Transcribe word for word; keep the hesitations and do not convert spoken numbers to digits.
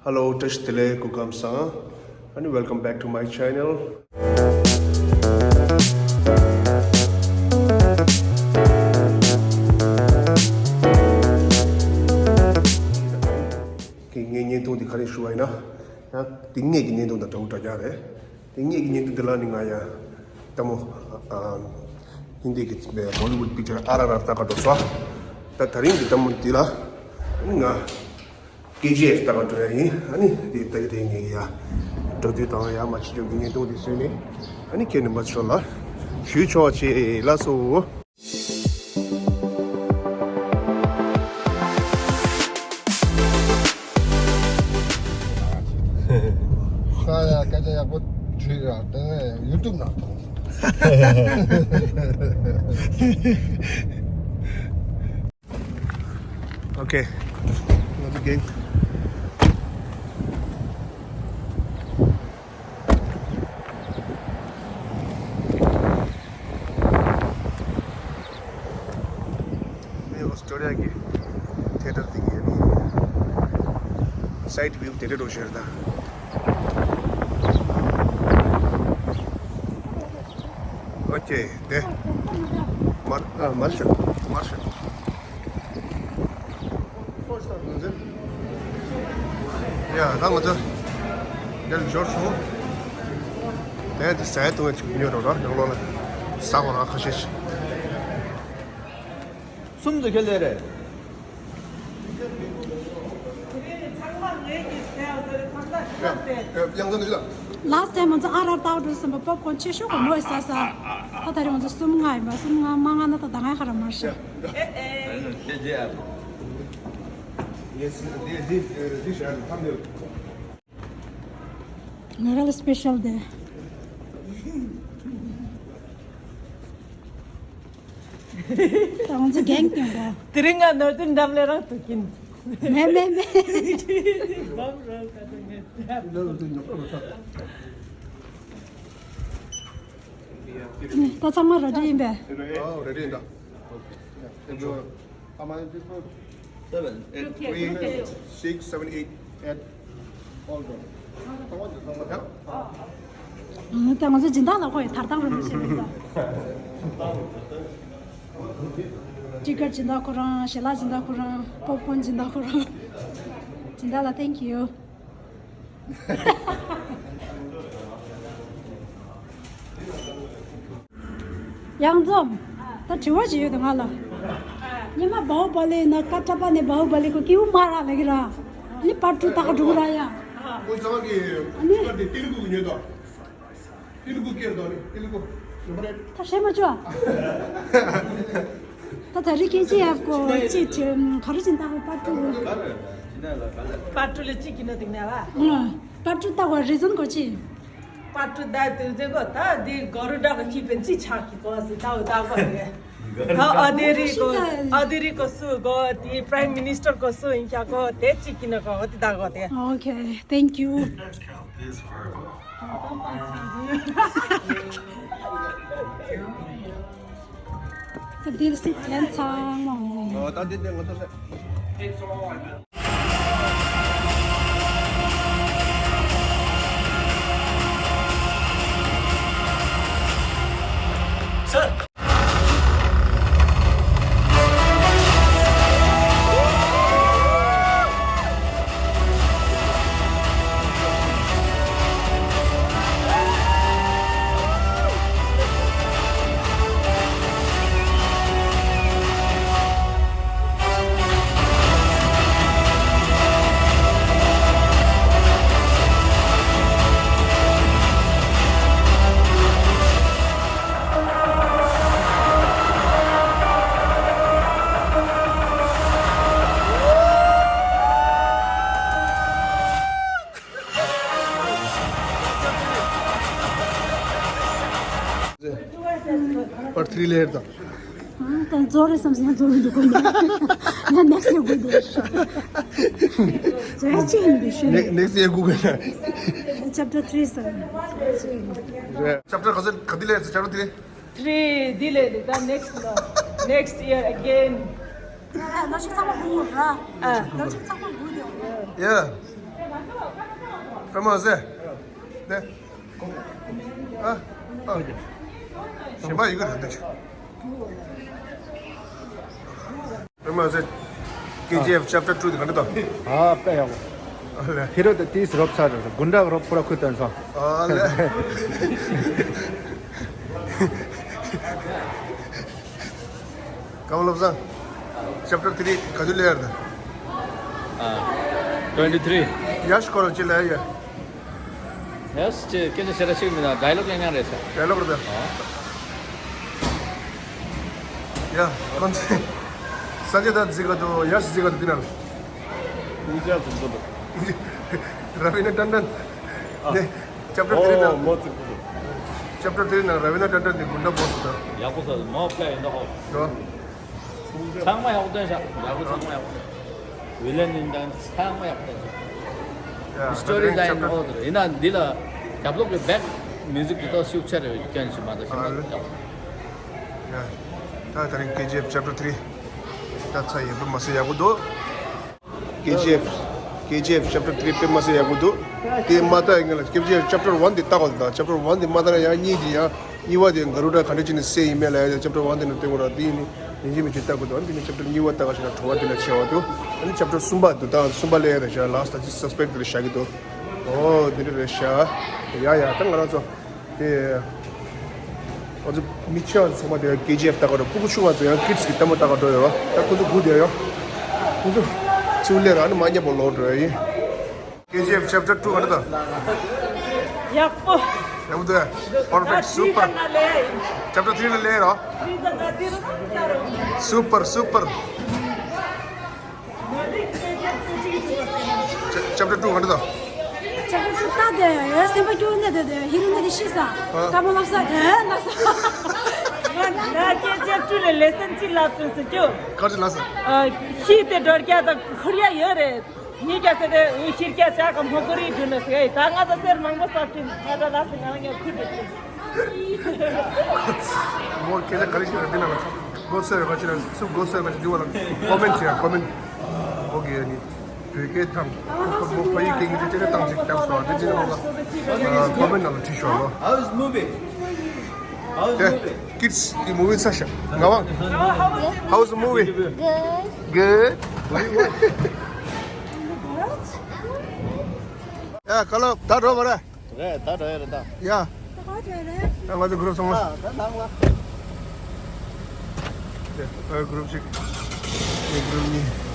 Hello, བཀྲ་ཤིས་བདེ་ལེགས། སྐུ་ཁམས་བཟང་། And welcome back to my channel. ངའི་བརྙན་ཐུང་འདི་ག་རེ་ཞུ་བ་ཡིན་ན། ཡང་འདི་ངེད་ཀྱི་བརྙན་ཐུང་དང་འདྲ་བོ་འདྲ་རྐྱང་རེད། དེ་ངེད་ཀྱི་བརྙན་ཐུང་འདི་ལ་ནི་ང་ཡང་ལྟད་མོ། ཨ། ཧིན་དི་གི་བོ་ལི་ཝུཌ་པིག་ཅར་ཨར་ཨར་ཨར་ལྟ་ག་འགྲོ་སོང་། ད་དེ་རིང་གི་ལྟད་མོ་འདི་ལ་ནི་ང་ཀེ་ཇི་ཨེཕ་ལྟ་ག་འགྲོ་ཡ་ཡིན། ཨ་ནི་དེ་ལྟ་གི་དེ་ངེད་ཀྱི་ཡ་འགྲོ་དུས་དང་ཡ་མ་ཕྱི་ཕྱོགས་ཀྱི་བརྙན་ཐུང་དེ་བཟོས་ནས། ཨ་ནི་ཁྱེད་རྣམ་པ་ཚོ་ལ་ཞུས་ཆོག་བྱེད་ལགས་སོ། ཁ་ཡ་སྐད་ཆ་ཡག་པོ་བྲིས་ར། དེ་ནས་ཡུ་ཊུབ་ནང་ཐོན། Okay. Another game. ནི་ཨོ་སི་ཊེ་ལི་ཡ་གི་ཐེ་ཊར་དེ་གི་ཡ་ནི་སའིཌ་བིའུ་དེ་འདྲ་འགྲོ་ཤེར་ད། ཨོ་ཀེ། དེ་མར་ཨ་མར་ཤོག་མར་ཤོག་ཡ། ད་ང་ཚོ་འདིར་འབྱོར་སོང་། དེ་དེ་ཟས་བཏུང་བའི་ཆུ་ཉོ་རོགས་ར། ནང་ལོགས་ལ་ཟ་བ་ར་ཁ་ཤས་ཤིག་གསུམ་དུ་ཁྱེར་ལེ་རེད། ཡང་ཚང་ནི་ལ། Last time ང་ཚོ་ཨར་ཨར་ལྟ་བ་འགྲོ་ཟིན་པ་པོབ་ཀོན་ཆེ་ཤོས་གོ་མོ་ཟ་ས། ད་ད་རེས་ང་ཚོ་གསུམ་ལྔ་ཡིན་པ། གསུམ་ལྔ་མ་ལྔ་ན་ད་ད་ང་ཧ་ར་མ་ཤེས། ང་རང་ལ་སི་པེ་ཤལ་དེ། ད་ང་ཚོ་གེང་སྟོན་པ། དེ་རིང་ང་ནོར་དུ་འགྲམ་ལས་རང་ཐུག་གིན། མེ་མེ་མེ། བམ་རང་ཀ་ཏོ་ངེ། ད་ཚང་མ་རེ་ཌི་ཡིན་པས། ཨོ་རེ་ཌི་ཡིན་ད། Seven, eight, three, six, seven, eight, eight. All done. ད་ང་ཚོ་སྦྱིན་བདག་ལ་ཁོ་ཡི་ཐར་ཐང་རུ་མི་ཤེས་མི་འདུག་ཅི་ཀར་སྦྱིན་བདག་ཁོ་རང་། ཞལ་ལག་སྦྱིན་བདག་ཁོ་རང་། པོབ་ཀོན་སྦྱིན་བདག་ཁོ་རང་། སྦྱིན་བདག་ལ་thank you། གཡང་འཛོམས། ད་དྲི་བ་ཞིག་ཡོད་དོ་ང་ལ། ཉི་མ་བྷའུ་བ་ལི་ན་ཀ་ཏྲ་པ་ནས་བྷའུ་བ་ལི་ཁོ་ཀེའུ་མ་ར་ལ་གི་ར། ནི་པར་ཊུ་ལྟ་ག་འགྲོ་གི་ར་ཡ། ཁོ་ཚང་གི་ཨ་ནི་ཀ་ཏི་ལི་གུ་གི་ཉོས་དོ། ཏི་ལི་གུ་ཀེར་དོ་ནི་ཏི་ལི་གུ། ད་ཧྲེ་མ་ཅོ། ད་ད་རི་ཀེ་ཅི་ཡ་ཀོ་ཅི་ཅི་ག་རུ་ཅི་ལྟ་ག་པར་ཊུ། པར་ཊུ་ལ་ཅི་གི་ན་དེ་ན་བ། པར་ཊུ་ལྟ་ག་རི་ཛན་གོ་ཅི། པར་ཊུ་ད་དུས་ཚོད་གོ་ད་དེ་གོ་རུ་ད་ག་ཅི་པན་ཅི་ཆག་གི་གོ་སི་ད་ད་གོ་དེ། ད་ཨ་དེ་རི་གོ་ཨ་དེ་རི་གོ་སུ་གོ་དེ་Prime Minister གོ་སུ་ཡིན་ཤག་གོ་དེ་ཅི་གི་ན་གོ་དེ་ད་གོ་དེ། Okay, thank you. ད་འདིར་སི་ཐན་ཚང་མ་འོང་། ཨོ་ད་འདི་འདི་ང་ཚོ་ཟེར། པར་ཐི་རི་ལེ་ཡར་དང་། ཨ་ད་རྫོགས་རེད་བསམ་སོང་། རྫོགས་རེད་འདུག་གོ་ནི། ང་ནེག་སི་ཡར་དགོས་འདུག་རྫོགས་ཡ་ཅི་ཡིན་འདུག་ཞུ་ནི། ནེག་སི་ཡར་དགོས་གོ་ན། ཅེབ་ཊར་ཐི་རི་སོང་། ཅེབ་ཊར་ག་ཚོད་ག་དུས་ལེ་ཡར། ཅེབ་ཊར་ཐི་རི། ཐི་རི་འདི་ལས་ནི་ད་next ལ། Next year again. ལོ་གཅིག་ཚང་མ་སྒུག་དགོས་ར། ཨ། ལོ་གཅིག་ཚང་མ་སྒུག་དགོས། Yeah. པད་མ་ཟེར། ནས། ཨ། ཨ། གཞན་པ་ཡི་གེ་རེད་འདུག་པདྨ་ཟེར། ཀེ་ཇི་ཨེཕ་ཅེབ་ཊར་ཊུ་དེ་ག་འདྲ་དང་། ཨ་དཔེ་ཡག་པོ། ཨ་ལེ། ཧི་རོ་དེ་ཏིས་རོབ་ཚར་རེད། དགུན་འདྲ་རོབ་ཁོ་ར་ཁུ་སྟོན་སོང་། ཨ་ལེ། ཀམ་བློ་བཟང་། ཅེབ་ཊར་ཐི་རི་ག་དུས་ལེ་ཡར་ད། ཨ། ཊུ་ཝེན་ཊི་ཐི་རི། ཡ་ཤི་ཁོ་རང་ཅི་ལེ་ཡ། ཡ་ཤི་ཅི་སྐད་ཆ་ཤེས་ར་ཤེས་མི་ད་ཌའི་ལོག་ཡང་ཡང་རེད་ཤག་ཌའི་ལོག་རེད་ད། ཡ། ཁོང་ཚོས་སན་ཇེ་དར་ཟིག་ག་དུ་ཡ་ཤི་ཟིག་ག་དུ་དེ་ན། ཨིན་ཇི་ཟིག་ག་དུ། ར་བི་ན་ཏན་ཏན། ཨ། ནས། ཅེབ་ཊར་ཐི་རི་ན། ཨོ་མོ་ཙི་ཀུ། ཅེབ་ཊར་ཐི་རི་ན་ར་བི་ན་ཏན་ཏན་དེ་དགུན་འདྲ་བོ་ཟིག་ད། ཡག་པོ་ཟེར་མོ་པ་ཡིན་ད་ཧོ། ཡོ། ཚང་མ་ཡག་པོ་སྟོན་ཤག་ཡག་པོ་ཚང་མ་ཡག་པོ་སྟོན། ཝི་ལན་ཡིན་དང་ཚང་མ་ཡག་པོ་སྟོན་ཤག་ཡ། སི་ཊོ་རི་ལ་ཡིན་ན་ཡག་པོ་ཡོད་རེད། ཡིན་ན་འདི་ལ་རྒྱབ་ལོག་གི་བེག་མིའུ་ཟིག་དེ་དག་ཤུགས་ཆེ་རེད། སྐྱོན་ཞིག་མ་གཏོགས་ཞིག་མ་གཏོགས་ཡག་པོ། ཡ། ད་ད་རིང་ཀེ་ཇི་ཨེཕ་ཅེབ་ཊར་ཐི་རི། ད་ཚ་ཡི་དཔེ་མ་སྲིད་ཡག་པོ་འདུག་ཀེ་ཇི་ཨེཕ། ཀེ་ཇི་ཨེཕ་ཅེབ་ཊར་ཐི་རི་དཔེ་མ་སྲིད་ཡག་པོ་འདུག་དེ་མ་ལྟ་ཡིན་ལ་ཀེ་ཇི་ཨེཕ་ཅེབ་ཊར་ཝན་དེ་ལྟ་དགོས་ད། ཅེབ་ཊར་ཝན་དེ་མ་ལྟ་ན་ཡང་གཉིས་དེ་ཡང་། གཉིས་པ་དེ་ག་རུ་འདྲ་ག་འདྲ་བྱས་ནས་སེ་ཡིན་མེད་ལ་ཡ། ཅེབ་ཊར་ཝན་དེ་ནས་བལྟས་དགོས་ར། དེ་ཡིན་ནི་ཡིན་གཅིག་མིན་གཅིག་ལྟ་དགོས་འདུག་ཨ་ནི་དེ་ནས་ཅེབ་ཊར་གཉིས་པ་ལྟ་ག་ཞིག་ལ་དྲོ་བ་དེ་ལ་ཆེ་བ་འདུག་ཨ་ནི་ཅེབ་ཊར་གསུམ་པ་འདུག་ད་གསུམ་པ་ལ་ཡ་རེད་ཤག་ལ་སི་ཊི་ཅིག་སབ་སི་པེག་དེ་ལ་བཞག་གི་འདུག་ཨོ་དེ་འདྲ་རེད་ཤག་ཡ་ཡ། ད་ང་རང་ཚོ་དེ་ང་ཚོ་མི་ཆེ་བ་ཚང་མ་དེ་ཀེ་ཇི་ཨེཕ་ལྟ་ག་འགྲོ། སྤུ་གུ་ཆུང་བ་ཚོ་ཡང་ཀིཌ་སི་གི་ལྟད་མོ་ལྟ་ག་འགྲོ་ཡོད་ར། ད་ཁོ་ཚོ་སྒུག་བསྡད་ཡོད། ཁོ་ཚོ་ཚུར་སླེབས་ར་ཨ་ནི་མ་ཉེ་པོ་ལོག་འགྲོ་ཡ་ཡིན། ཀེ་ཇི་ཨེཕ་ཅེབ་ཊར་ཊུ་ག་འདྲ་དང་། ཡག་པོ། ཡག་པོ་འདུག་པར་ཕེག་སུ་པར། ཅེབ་ཊར་ཐི་རི་ལ་སླེབས་རོགས། སུ་པར་སུ་པར། ཅེབ་ཊར་ཊུ་ག་འདྲ་དང་། ཅེབ་ཊར་ཊུ་ལྟ་དེ་ཡ་སེམས་པ་སྐྱོ་ནས་དེ་དེ་ཧི་རུ་ནས་དེ་ཤི་ས། ཨ། ཀ་མོ་ལབ་ས་དེ་ལབ་ས། ང་ཀེ་ཇི་ཨེཕ་ཊུ་ལས་ལེ་སན་ཅི་ལབ་ཚོད་སུ་སྐྱོ། ག་ཅི་ལབ་ས། ཨ། ཤི་དེ་འགྲོ་རྒྱ་དང་ཁོར་ཡ་ཡོད་རེད། ངས་ཀྱང་ཟེར་ཏེ་འུ་ཤེར་ཀྱ་ཅག་གམ་ཧོ་ཀོ་རི་དུ་ནས་ཟེར་ད་ང་ཚོ་གསེར་མང་པོ་བསགས་ཀྱིན་ང་ད་ལ་སི་ང་ལ་ངས་ཁུར་དུ་ཀྱིན། མོར་ཁྱེད་ལ་ག་རེ་ཞིག་ལ་འདི་ན་ལ་སུ་གོ་སོ་ཡོད་པ་ཅི་ན་སུ་གོ་སོ་ཡོད་པ་ཅི་འདི་བ་ལ་ཀོ་མེན་ཊི་བྱེད་ཡ། ཀོ་མེན་ཊི་ཨོ་ཀེ་ནི་བོད་སྐད་དང་ཁོ་མོ་ཕ་ཡུལ་སྐད་ངེས་ཅན་ཅེ་ནེ་དང་ཅིག་བརྒྱབ་སོང་། འདི་ཅི་ན་ལ་ཀོ་མེན་ཊི་ནང་ལ་བྲིས་ཤོག་ལོ། How's movie? How's movie? Kids, the movie session. Ngawang. How's the movie? Good. Good. ཡ་ཀ་ལོ་ད་འགྲོ་བ་རེད། རེད་ད་འགྲོ་ཡ་རེད་ད། ཡ། ད་ང་ཚོ་གུ་རུབ་སོང་ང་། ད་ད་ནང་ལ། ཨ་གུ་རུབ་ཅིག་ཨ་གུ་རུབ་གཉིས།